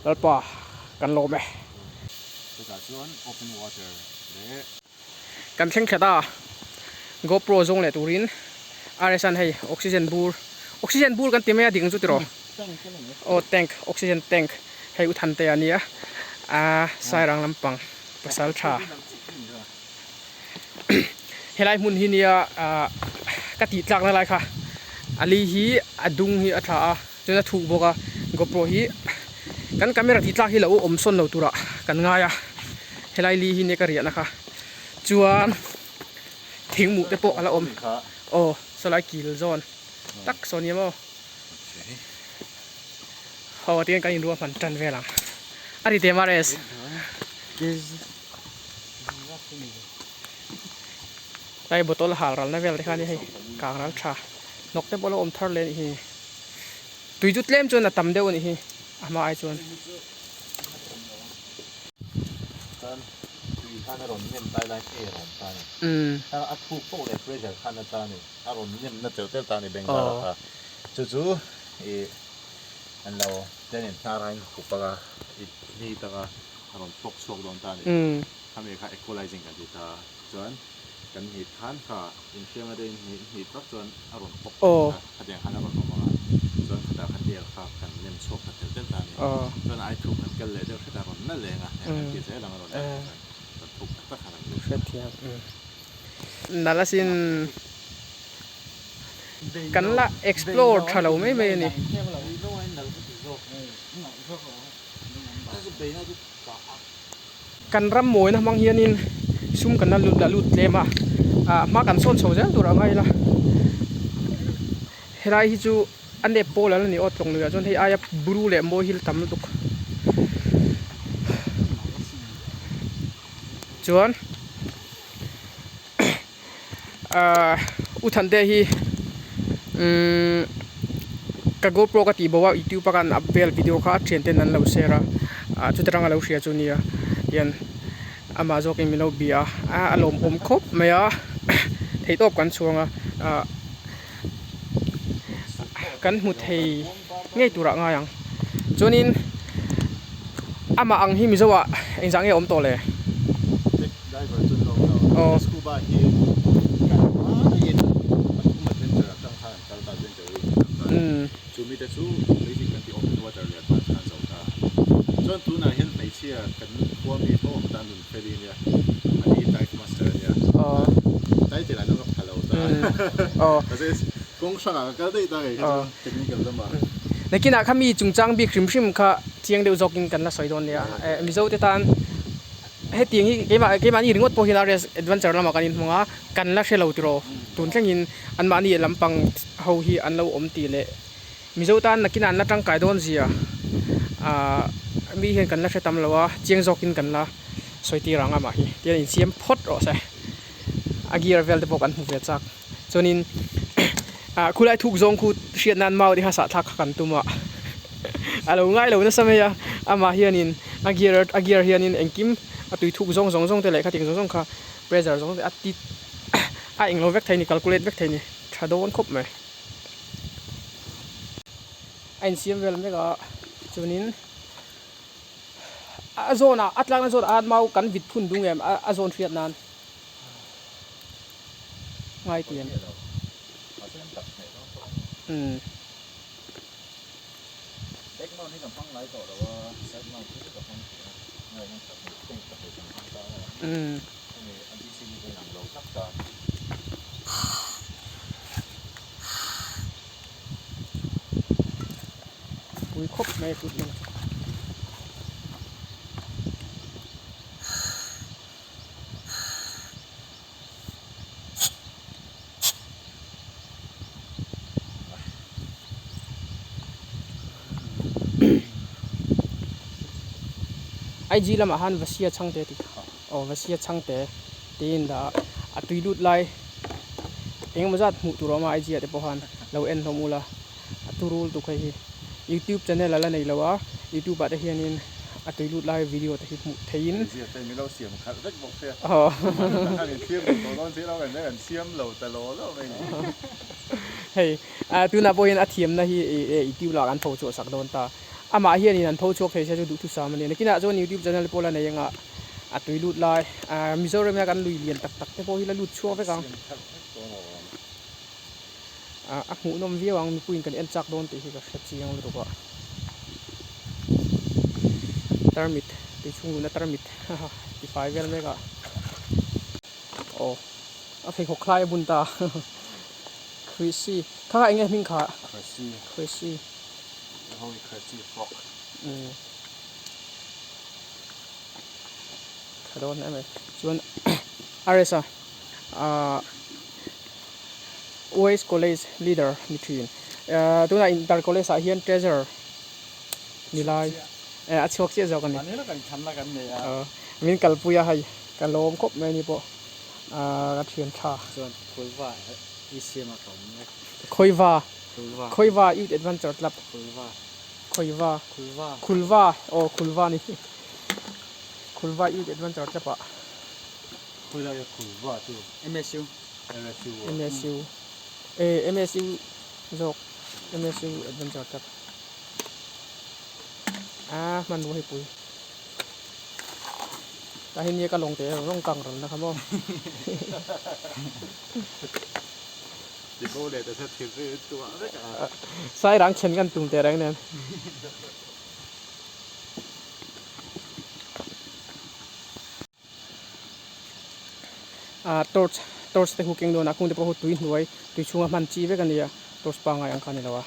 Lalpa kan lawm e. Chutah chuan open water leh. Kan thleng thla ta GoPro zawng leh turin RS-a'n hei oxygen bur oxygen bur kan ti mai a dik ang chu tiraw aw tank oxygen tank hei u Thantea ania a Sairang lampang pasal tha helai hmun hi nia ah ka tih tlakna lai kha a li hi a dung hi a tha a chuan a thuk bawk a GoPro hi kan camera tih tlak hi lo awm sawn lo turah kan ngai a helai li hi nia ka riahna kha chuan thingmuh te pawh a la awm aw sawlai kil zawn tak saw nia maw aw tihian kan inruah hman tan vel ang a ri te mares. Lai bottle hal ralna vel te kha ania hei kang ral tha hnawk te pawh a lo awm thar leh anih hi tui chu tlem chuan a tam deuh anih hi a hma ai chuan. A rawn pawk chhuak dawn ta a ni. Khami kha equalizing kan ti ta chuan kan hnit khan kha inhriam ate in hnit vak chuan a rawn pawk thei kha khatiang khan a rawn awm ang a, chuan khatah khan air kha kan nem chhuak ta tel tel ta a ni. Chuan ai thuk kan kal leh deuh hret a rawn na leng a, heng kan ti zel ang a rawn na leh chuan rawn thuk tak tak khan an lut ta. Nalh asin kan la explore tha lo mai mai a ni. Kan ram mawina hmang hianin sum kan la lut la lut tlem a, ah hma kan sawn chho zel tur a ngai la. Helai hi chu a nep pawl ala ni aw tlawng luiah chuan hei aia buru leh mawi hi la tam lutuk. Chuan ahh U Thante hi umm ka GoPro ka tih bo a youtube a kan up vel video kha a thian ten an lo share a ah chuti rang a lo hria chu nia hian amah zawkin min lo bia a a lawmawm khawp mai a theihtawp kan chhuang a ah kan hmu thei ngei turah ngai ang chuanin amah ang hi Mizo ah engzah nge a awm tawh le? Aw. Umm. Aw. Aw. Kawng hrangah ka kal daih ta kei kha chu technical lamah. Nakinah kha mi chungchang bik hrim hrim kha chiang deuh zawkin kan la sawi dawn nia. Mizo te tan hetiang hi keimah keimahni ringawt pawh hian RS adventure lamah kan inhmang a, kan la hre lo tiraw. Tun thlengin anmahni lampang ho hi an lo awm tih leh Mizo tan nakinah an la tangkai dawn zia ah mi hian kan la hre tam lo a, chiang zawkin kan la sawi tir ang amah hi. Tihian insiam phawt rawh se. A gear vel te pawh kan hmu ve chak. Chuanin ah khulai thuk zawng khu hriat nan mau te kha sahthlak kha kan tum a a lo ngai lo nasa mai a amah hianin a gear a gear hianin engkim a tui thuk zawng zawng zawng te leh khating zawng zawng kha pressure zawng te a ti a englo vek thei a ni calculate vek thei a ni tha dawn khawp mai a insiam vel mek a chuanin a zawn ah a tlakna zawn ah mau kan vit phun dung em a zawn hriat nan. Ngai ti em? Umm. Umm. Pui khawp mai a tih. IG lamah khan Vasia Chhangte tih aw Vasia Chhangte tiin dah a a tui lut lai engemaw zat hmuh tur a awm a IG ah te pawh khan lo en hlawm ula a turul tuk hei hi youtube channel a la nei lo a youtube ah te hianin a tui lut lai video te hi hmuh theihin Hei tunah pawh hian a thiamna hi youtube lah kan pho chhuah sak dawn ta. Amah hianin an pho chhuak thei se chu duhthusam a ni. Nakinah chuan youtube channel pawh la nei anga a tui lut lai. Mizoram hian kan lui lian tak tak te pawh hi la lut chhuak vek ang. A hmuhnawm viau ang mipuiin kan en chak dawn tih hi ka hre chiang lutuk a. Tarmit tui chhung luhna tarmit ti fai vel mek a. Aw a pheikhawk khlai a bun ta Chrissy kha kha enge hming kha Chrissy Chrissy ho hi Chrissy frog umm tha dawn em em chuan RS a ahh West College leader ni thin ahh tunah inter college ah hian treasurer ni lai eh a chhuak chiah zawk a ni aw min kalpui a hei ka lawm khawp mai a ni pawh ahh ka thian tha chuan Khuiva i siam a ka awm mek Khuiva Khuiva Khuiva Youth Adventure Club Khuiva Khuiva Khuiva Khulva aw Khulva a ni Khulva Youth Adventure Club ah Khuilai a Khulva chu MSU MSU MSU eh MSU zawk MSU Adventure Club a hmanrua hi pui tah hian nia ka lawng teh rawng kang ral na kha maw Tibo leh ta thil chu tuah vek a Sairang then kan tum teh reng nen. Ah torch torch te hu keng dawn a kung te pawh hu tui hnuai tui chhunga hman chi vek a ni a torch pangngai ang kha a ni lo a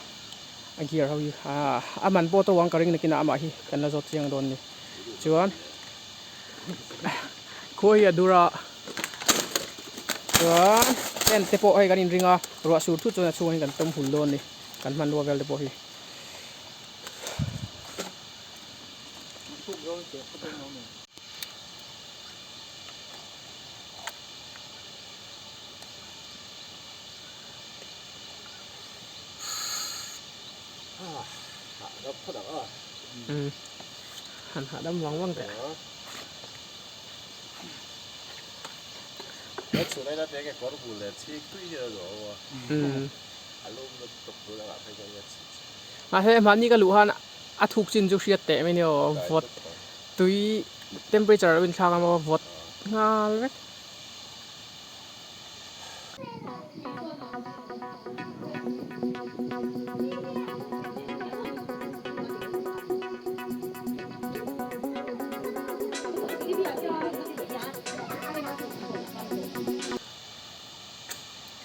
a gear ho hi ah a man pawh to ang ka ring nakinah amah hi kan la zawt chiang dawn a ni chuan khua hi a dur a chuan tent te pawh hei kan inring a ruah sur thut chuan a chhungah hian kan tawm hul dawn a ni kan hmanrua vel te pawh hi. Han hahdam vang vang teh. Mahse mahni ka luh khan a thuk chin chu hriat teh mai nia aw vawt tui temperature a lo inthlak a maw vawt nghal vek.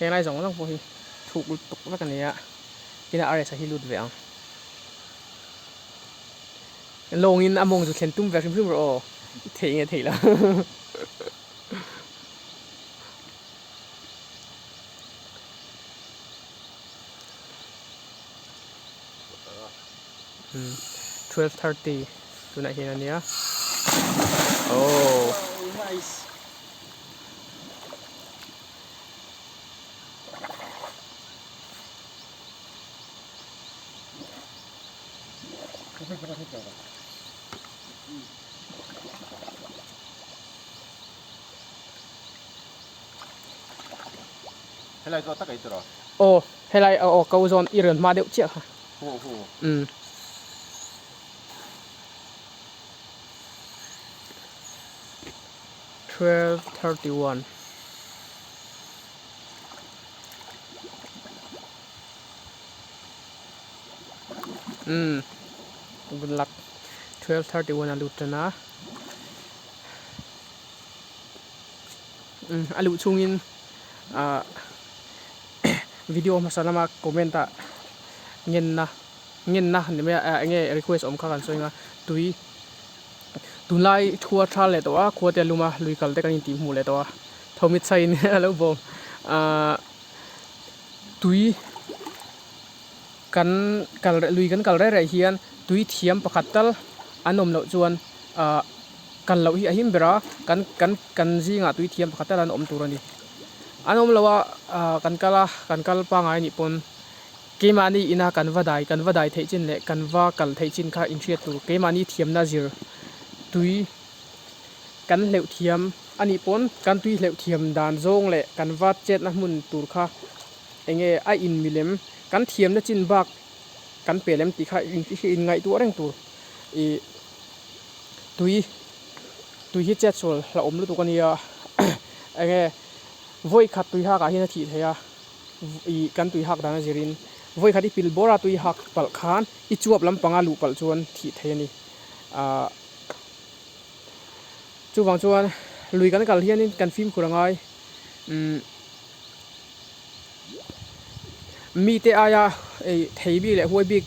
Henglai zawng zawng pawh hi thuk lutuk vek a ni a tin a RS a hi lut ve ang. Lawngin a mawng chu thlen tum ve hrim hrim rawh aw theih nge theih lo. 12:30 tunah hian a nia oh nice Helai chu a tak ei tawh a? Aw, helai aw ko zawn i rawn hma deuh chiah kha. Hu hu. Umm. 12:31. Umm good luck 12:31 a lut tan a umm a luh chhungin ah video hmasa lama comment ah ngenna ngenna ni mai a eng nge request awm kha kan sawi ang a tui tunlai thua tha leh tawh a khua te a lum a lui kal te kan intih hmuh leh tawh a thawmit sain a lo bawm ah. Tui kan kal lui kan kal reh reh hian tui thiam pakhat tal an awm loh chuan ahh kal loh hi a him ber a kan kan kan zingah tui thiam pakhat tal an awm tur a ni an awm lo a ahh kan kal a kan kal pangai anih pawn keimahni ina kan va dai kan va dai theih chin leh kan va kal theih chin kha inhriat tur keimahni thiamna zir tui. Kan hleuh thiam a nih pawn kan tui hleuh thiam dan zawng leh kan va chetna hmun tur kha Enge a in milem kan thiamna chin bak kan pe lem tih kha in ngaihtuah reng tur. Ih tui tui hi chet sual hlauhawm lutuk a nia enge vawi khat tui hak ah hian a thih theih a ih kan tui hak dan a zirin vawi khat i pil bawr a tui hak palh khan i chuap lampanga luh palh chuan thih theih a ni ah chuvang chuan lui kan kal hianin kan fimkhur a ngai umm. Mite aia ei thei bik leh huai bik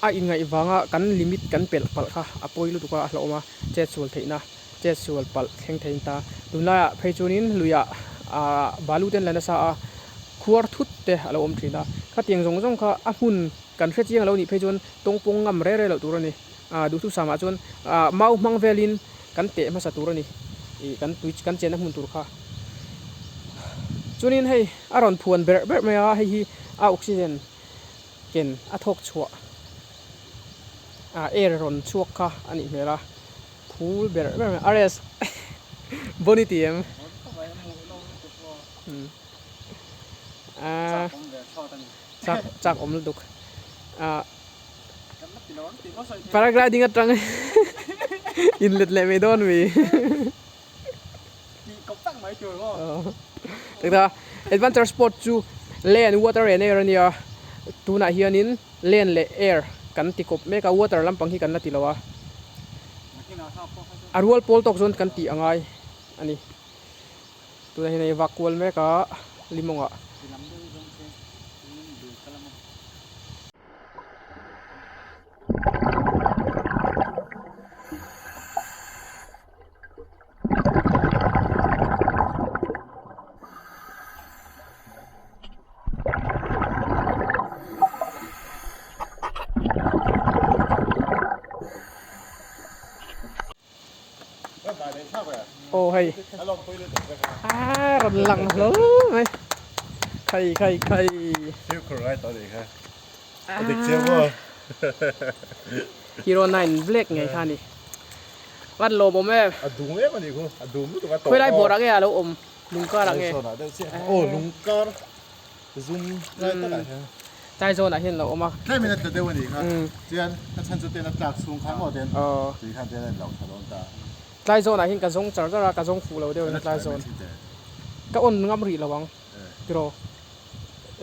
a inngaih vanga kan limit kan pelh palh kha a pawi lutuk a, a hlauhawm a, chet sual theihna, chet sual palh thleng thei a ni ta. Tunlaiah phei chuanin luiah aah balu te an la nasa a, khuar thut te a lo awm thin a, khatiang zawng zawng kha a hmun kan hre chiang lo nih phei chuan tawngpawng ngam rei rei loh tur a ni. Aah duhthusam ah chuan aah mau hmang velin kan teh hmasa tur a ni ih kan tui kan chenna hmun tur kha chuanin hei a rawn phuan berh berh mai a hei hi a oxygen ken a thawk chhuah ah air rawn chhuak kha a nih hmel a phul berh berh mai a rs bonny tih em ah chak chak awm lutuk ah. Paragliding atang in let leh mai dawn mi. Takta adventure sport chu land water and air ania tunah hianin land leh air kan ti kawp mek a water lampang hi kan la ti lo a a rual pawl tawk chuan kan tih a ngai a ni tunah hian hei vak kual mek a limawngah. Aw hei a rawn lang hlawl mai khai khai khai Hero 9 black ngei kha a ni van lawmawm em khawi lai bawrah nge a lo awm lungkar ah nge Tlai zawnah hian lo awm a. Tlem in a tla deuh a nih kha. Chuan a chhan chu ten a tlak chhung khan maw ten tui khan ten a in lo thla dawn ta. Tlai zawnah hian ka zawng char char a, ka zawng fuh lo deuh in tlai zawn. Ka on ngam rih lo ang tiraw.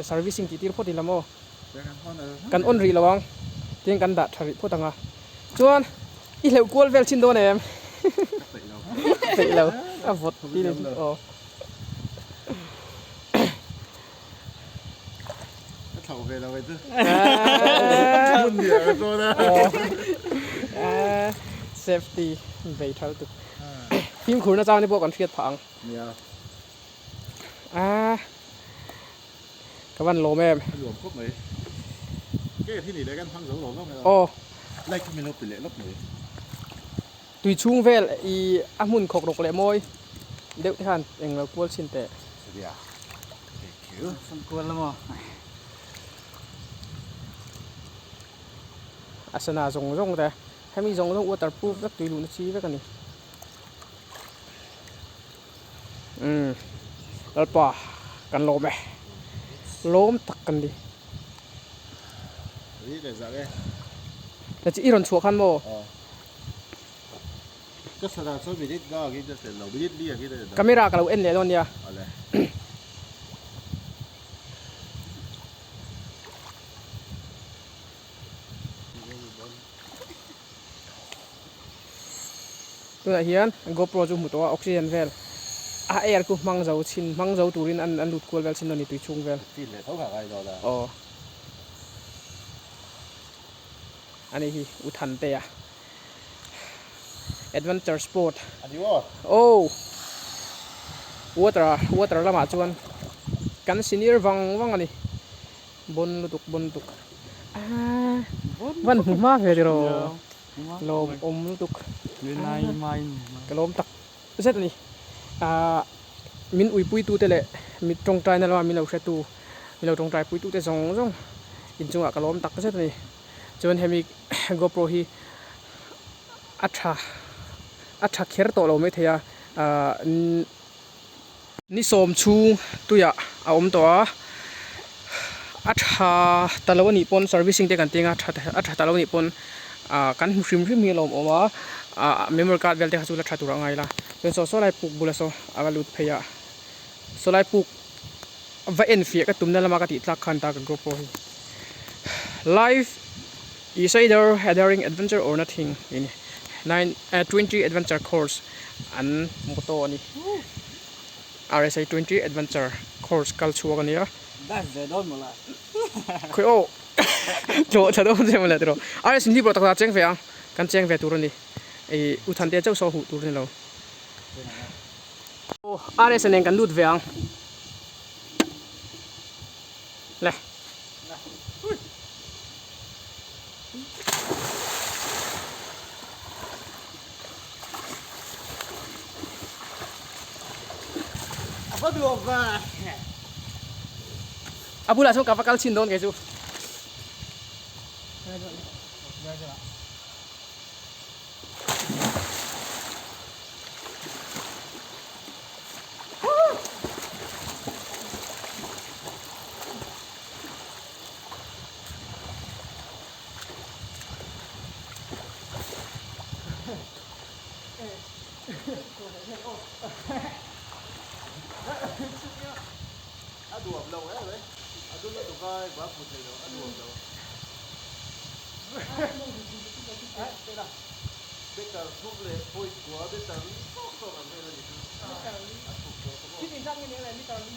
Servicing tih tir phawt ila maw. Kan on rih lo ang tin kan dah tha rih phawt ang a. Chuan i hleuh kual vel chin dawn em? Ka peih lo. Peih lo. A vawt tin aw. Ka thlauh ve lo e chu. Hmun hnih ah ka tawn a. Safety bei tha lutuk. Fimkhur na chang te pawh kan hriat phah ang. Nia. A ka van lawm em. A nuam khawp mai. Ke hi ni leh kan hmang zo lo lawk mai a. Aw. Like kha min lo pe leh lawk mai. Tui chhung vel i a hmun khawk rawk leh mawi deuh te khan eng lo kual chhin teh. Ria. Thank you. San kual la maw. A sana zawng zawng te hemi zawng zawng waterproof vek tui luhna chi vek a ni. Umm Lalpa kan lawm e lawm tak kan ni. Ri leh zah e. Hei chu i rawn chhuah khan maw? Aw. Ka sana chuan minute nga angin a tel lo, minute li angin a tel lo. Camera ka lo en leh dawn nia. Awle. Tunah hian GoPro chu hmu tawh a, oxygen vel a air chu hmang zo chhin hmang zo turin an an lut kual vel chhin a ni tui chhung vel. Feel leh tho kha ngai dawn a. Aw. Ani hi U Thantea adventure sport. A ni aw. Aw. Water water lamah chuan kan senior vang vang a ni. Bon lutuk bon lutuk aaa van hmu hma ve tiraw lawm awm lutuk ka lawm tak zet a ni aaa min uipui tute leh mi tawngtaina lama min lo hretu min lo tawngtai pui tute zawng zawng inchungah ka lawm tak zet a ni chuan hemi GoPro hi a tha a tha kher tawh lo maithei a aaa ni sawm chhung tuiah a awm tawh a. A tha ta lo anih pawn servicing te kan ti anga a tha ta lo anih pawn ah kan hmu hrim hrim hi a lawmawm a ah memory card vel te kha chu la tha tur a ngai la chuan saw saw lai puk bula saw a va lut phei a saw lai puk va en fiah ka tumna lama ka tih tlak khan ta ka GoPro hi life is either a daring adventure or nothing tih a ni nine eh twenty adventure course an motto a ni. RSA 20 Adventure course kal chhuak a nia. Dive ve dawn mawla. Khawi aw tlawh tha dawn che mawle tiraw. RS in hlip rawh taksa cheng ve ang. Kan cheng ve tur a ni. Ei u Thante chauh saw huh tur a ni lo. Aw RS nen kan lut ve ang. Le. A bulah chuan ka va kal chhin dawn kei chu. A duam lo em e a dul a duka e va hmu thei lo a duam lo better thum leh point kua better li tawk tawk ang vel a ni chu a thum tawh tawk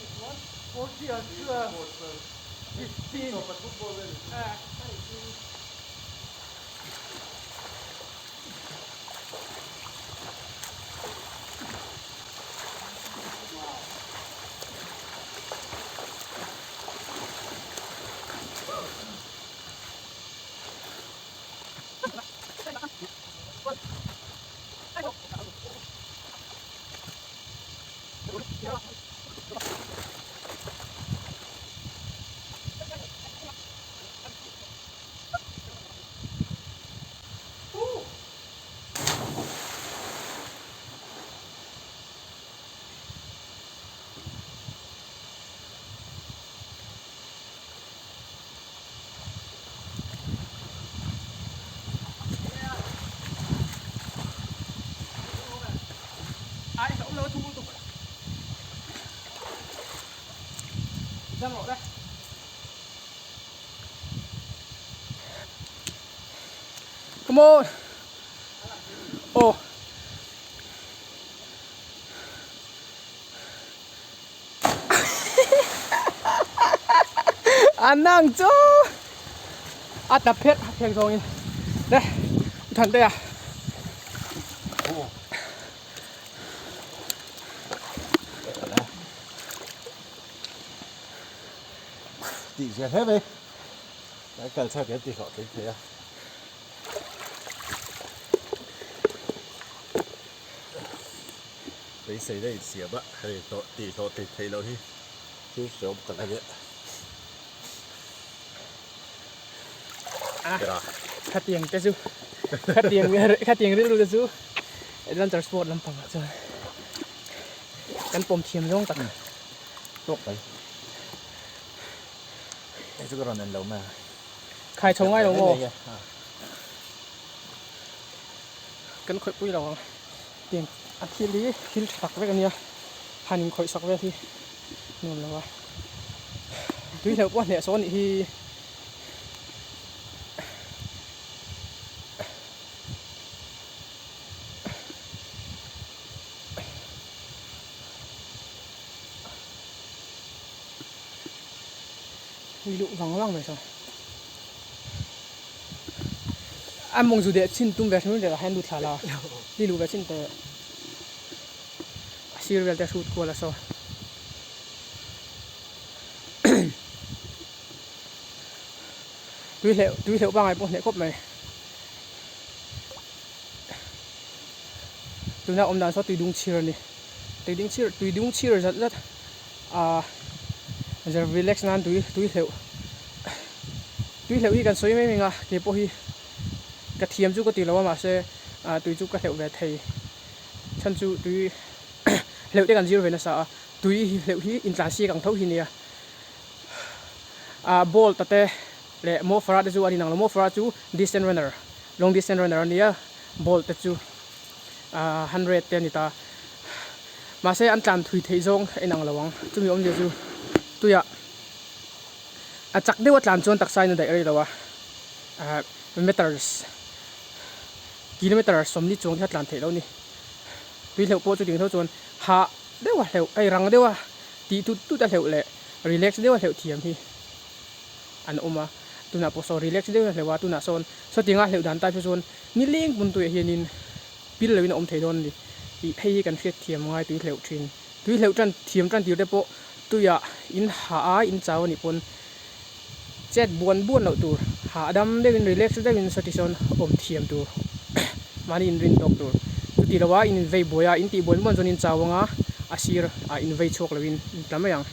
Come on. Oh. An nang chu a tap phet phek zawngin le than te a. Tih zia hle mai. Kan kal chak em tih hlawh tling thei a. Beisei na insiam a hei hlawh tih hlawh tling theih loh hi thil hreawm tak a nia. A khatiang te chu khatiang khatiang rilru te chu adventure sport lampang ah chuan kan pawm thiam zawng tak tawk mai. Hei chu ka rawn en lo mai a. Khai chho ngai lo maw? Kan khawih pui lo ang. Tiang a thil hi thil tha tak vek a nia. Han inkhawih sak vel hi nuam lo a. Tui hleuh pawh a hneh sawn nih hi. Ui luh vang vang mai saw. A mawng zu deh chin tum ve hrim hrim hian lut thla la. Ni luh ve chin teh. A sir vel te a hrut kual a saw. Tui hleuh tui hleuh pangai pawh hneh khawp mai. Tuna awm dan saw tui dung chhir a ni. Tui ding chhir tui dung chhir zat zat ah zir relax nan tui tui hleuh tui hleuh hi kan sawi mai mai ang a kei pawh hi ka thiam chu ka ti lo a mahse ah tui chu ka hleuh ve thei chhan chu tui hleuh te kan zir ve nasa a tui hleuh hi intlan siak ang tho hi nia. Ah Bolt a te leh Mo Farah te chu an inang lo. Mo Farah chu distance runner, long distance runner a nia, Bolt te chu ah 100 te a ni ta. Mahse an tlan thui theih zawng a inang lo ang. Chumi awmzia chu tuiah a chak deuh a tlan chuan taksa in a daih rei lo a, ah meters, kilometer 40 chuang te kha tlan theih loh a ni. Tui hleuh pawh chuting tho chuan hah deuh a hleuh, hei rang deuh a tih tut tut a hleuh leh relax deuh a hleuh thiam hi an awm a, tunah pawh saw relax deuh a hleuh a, tunah sawn sawtinga hleuh dan type hi chuan nileng pawn tuiah hianin pil loin a awm thei dawn a ni tih hei hi kan hriat thiam ngai tui hleuh thin. Tui hleuh tan thiam tan tir te pawh tuiah in hah a in chau a nih pawn chet buan buan loh tur hahdam deuhin relax deuhin sawti sawn awm thiam tur mahni inrin tawk tur chuti lo a in invei buai a in tih buan buan chuan in chau anga a sir ah invei chhuak loin in tla mai ang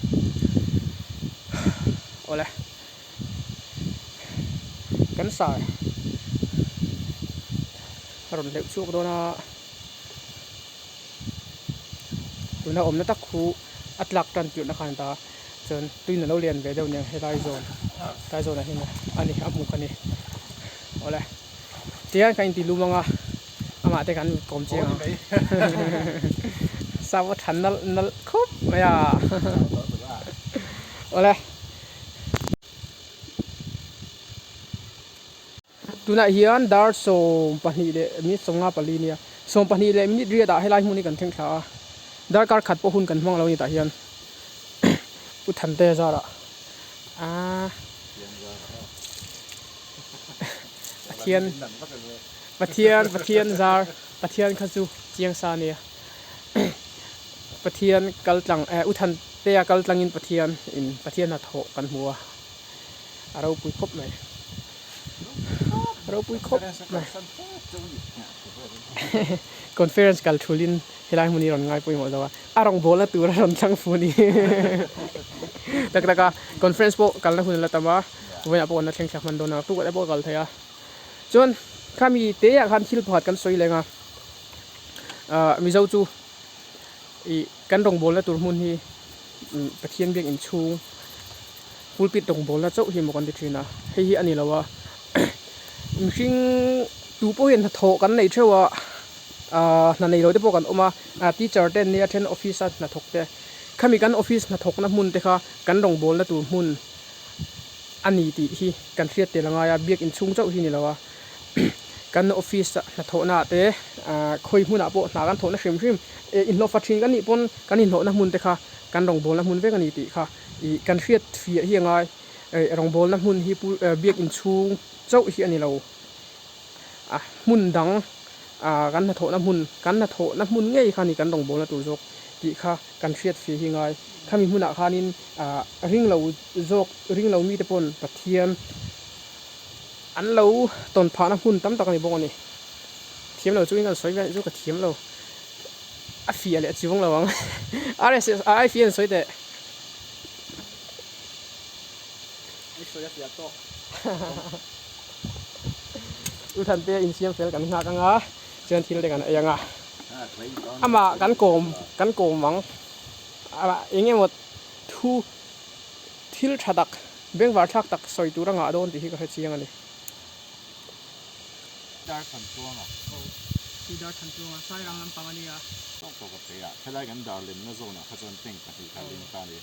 awle kan sa a rawn hleuh chhuak dawn a. Tuna awmna tak khu a tlak tan tirhna khan ta chuan tuin alo lian ve deuh nia helai zawn helai zawnah hian a ni a hmuh kha ni awle tihian kan inti lum anga amah te kan kawm chiang ang sap a tha nalh nalh khawp mai a awle. Tunah hian dar 12 leh minute 54 nia, 12 leh minute riatah helai hmun hi kan thleng thla a, darkar khat pawh hun kan hmang lo a ni tah hian U Thante zarah aaa Pathian Pathian Pathian zar Pathian kha chu chiang sa ania Pathian kal tlang eh U Thantea kal tlangin Pathian in Pathian hnathawh kan hmu a. A ropui khawp mai. A ropui khawp mai. Conference kal thulin helai hmun hi rawn ngai pawimawh zo a. A rawngbawlna tur a rawn thlang fu a ni. Tak tak a, conference pawh kalna hun a la tam a, vawiinah pawh kan la thleng thlak hman dawn a, tukah te pawh a kal thei a. Chuan khami te ah khan thil pakhat kan sawi leng a, ah Mizo chu ih kan rawngbawlna tur hmun hi Pathian biak inchhung pulpit rawngbawlna chauh hi maw kan ti thin a, hei hi a ni lo a, mihring tu pawh hian hnathawh kan nei theuh a, ahh hna nei lo te pawh kan awm a, ah teacher te an nia then office a hnathawk te, khami kan office hnathawkna hmun te kha kan rawngbawlna tur hmun a ni tih hi kan hriat tel a ngai a, biak inchhung chauh hi a ni lo a, kan office ah hnathawhna ah te ahh khawi hmunah pawh hna kan thawhna hrim hrim eh inhlawhfa thin kan nih pawn kan inhlawhna hmun te kha kan rawngbawlna hmun vek a ni tih kha. Ih kan hriat fiah hi a ngai eh rawngbawlna hmun hi pu eh biak inchhung chauh hi a ni lo a hmun dang ah kan hnathawhna hmun kan hnathawhna hmun ngei kha a ni kan rawngbawlna tur zawk tih kha kan hriat fiah hi a ngai khami hmunah khanin ah ring lo zawk ring lo mite pawn Pathian an lo tawn phahna hmun tam tak a ni bawk a ni thiam lo chuin an sawi ve a nih chu ka thiam lo a fiah leh a chiang lo ang RSS ai fiah an sawi teh. I sawi a fiah tawk. U Thante insiam fel kan nghak anga chuan thil te kan ei anga amah kan kawm kan kawm ang eng emaw thu thil tha tak bengvar thlak tak sawi tur a ngah dawn tih hi ka hre chiang a ni. Dar than tluanga. Aw hi dar than tluanga Sairang lampang a nia. Tawk tawk a phei a, helai kan dar lemna zawnah kha chuan tank pahnih kha a leng ta a ni.